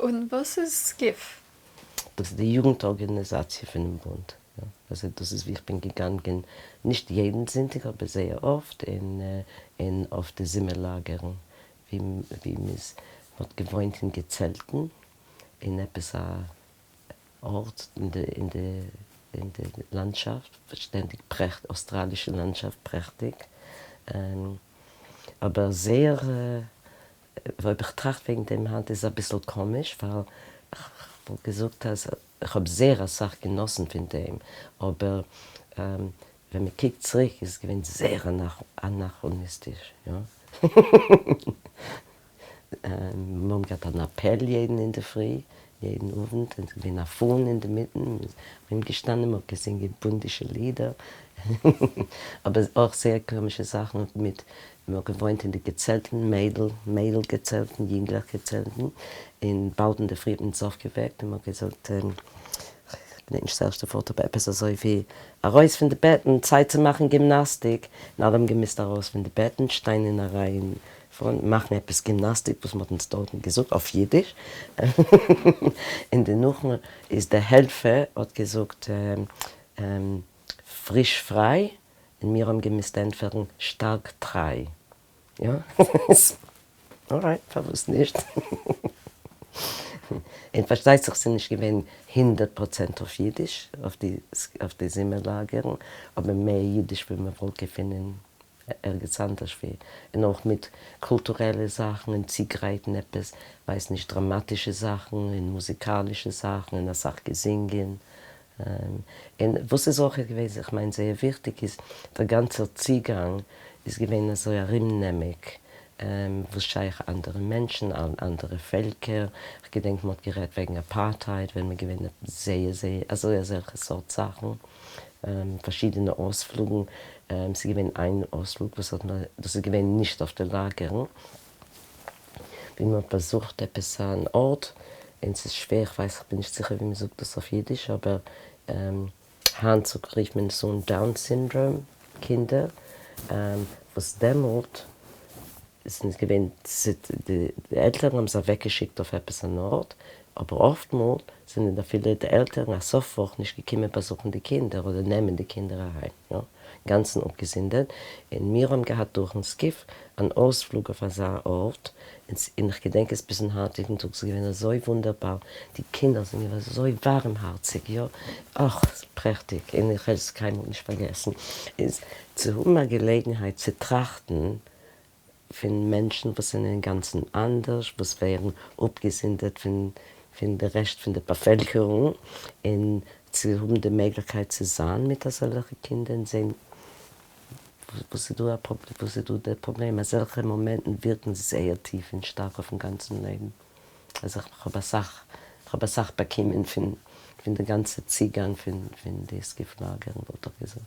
און וואס איז סקיף? דאס איז די יוגנט ארגאניזאציע פונעם בונד. יא, דאס איז ווי איך בין געגאנגען, נישט יעדן זונטאג אבער זייער אפט, און אויף די זומער לאגערן ווי מ'איז, מ'האט געוואוינט אין געצעלטן אין עפעס א ארט אין די לאנדשאפט, שטענדיג פרעכט, אויסטראלישע לאנדשאפט פרעכטיג, אבער זייער, אויב איך טראכט וועגן דעם היינט איז אביסל קאמיש, ווייל כ'וואלט געזאגט אז כ'האב זייער אסאך גענאסן פון דעם, אבער ווען מען קוקט צוריק איז עס געווען זייער אנאכראניסטיש, יא. מיר האבן געהאט אן אפעל יעדן אינדערפרי, יעדן אוונט, און ס'איז געווען א פאן אינדערמיטן, מ'איז ארומגעשטאנען, מ'האט געזינגען בונדישע לידער, אבער אויך זייער קאמישע זאכן מיט, מ'האט געוואוינט אין די געצעלטן, מיידל, מיידל געצעלטן, יונגלעך געצעלטן, און באלד אינדערפרי האט מען אונז אויפגעוועקט און מ'האט געזאגט, כ'געדענק נישט ס'ערשטע ווארט אבער עפעס אזוי ווי ארויס פון די בעטן, צייט צו מאכן גימנאסטיק, און אלע האבן געמוזט ארויס פון די בעטן, שטיין אין א ריי אין פראנט, מאכן עפעס גימנאסטיק וואס מ'האט אונז דארטן געזאגט אויף אידיש, און דערנאך איז דער העלפער האט געזאגט פריש פריי, און מיר האבן געמוזט ענטפערן שטארק טריי. יא, alright, פארוואס נישט? און פארשטייט זיך ס'איז נישט געווען 100% אויף אידיש אויף די זומער לאגערן, אבער מער אידיש ווי מען וואלט געפונען ערגעץ אנדערש ווי, און אויך מיט קולטורעלע זאכן און צוגרייטן עפעס, ווייס נישט, דראמאטישע זאכן און מוזיקאלישע זאכן און אסאך געזינגען. און וואס איז אויך געווען, איך מיין זייער וויכטיג, איז דער גאנצער צוגאנג איז געווען אזוי ארומנעמיג, וואס שייך אנדערע מענטשן, אנדערע פעלקער, כ'געדענק מ'האט גערעדט וועגן אפארטהייד ווען מ'איז געווען זייער זייער אזוי אזעלכע סארט זאכן, פארשידענע אויספלוגן, ס'איז געווען איין אויספלוג וואס האט מיר, דאס איז געווען נישט אויף די לאגערן, ווי מ'האט באזוכט עפעס אן ארט, און ס'איז שווער, כ'ווייס כ'בין נישט זיכער ווי מ'זאגט דאס אויף אידיש, אבער היינט זאגט רופט מען עס אן Down syndrome קינדער, וואס דעמאלט איז געווען די עלטערן האבן זיי אוועקגעשיקט אויף עפעס אן ארט, אבער אפטמאל זענען אפילו די עלטערן א סוף וואך נישט געקומען באזוכן די קינדער אדער נעמען די קינדער אהיים. יא, אינגאנצן אפגעזונדערט, און מיר האבן געהאט דורכן סקיף אן אויספלוג אויף אזא ארט, און איך געדענק עס ביזן היינטיגן טאג, ס'איז געווען אזוי וואונדערבאר, די קינדער זענען געווען אזוי ווארעמהארציג, יא, אך, פרעכטיג, און איך וועל עס קיינמאל נישט פארגעסן, איז צו האבן א געלעגנהייט צו טראכטן פון מענטשן וואס זענען אינגאנצן אנדערש, וואס ווערן אפגעזונדערט פון די רעשט פון די באפעלקערונג, און צו האבן די מעגליכקייט צו זיין מיט אזעלכע קינדער און זען וואס איז דא א וואס איז דא דער פראבלעם, אזעלכע מאמענטן ווירקן זייער טיף און שטארק אויפן גאנצן לעבן. אז איך האב אסאך, איך האב אסאך באקומען פון די גאנצע צוגאנג פון די סקיף לאגערן וואלט איך געזאגט.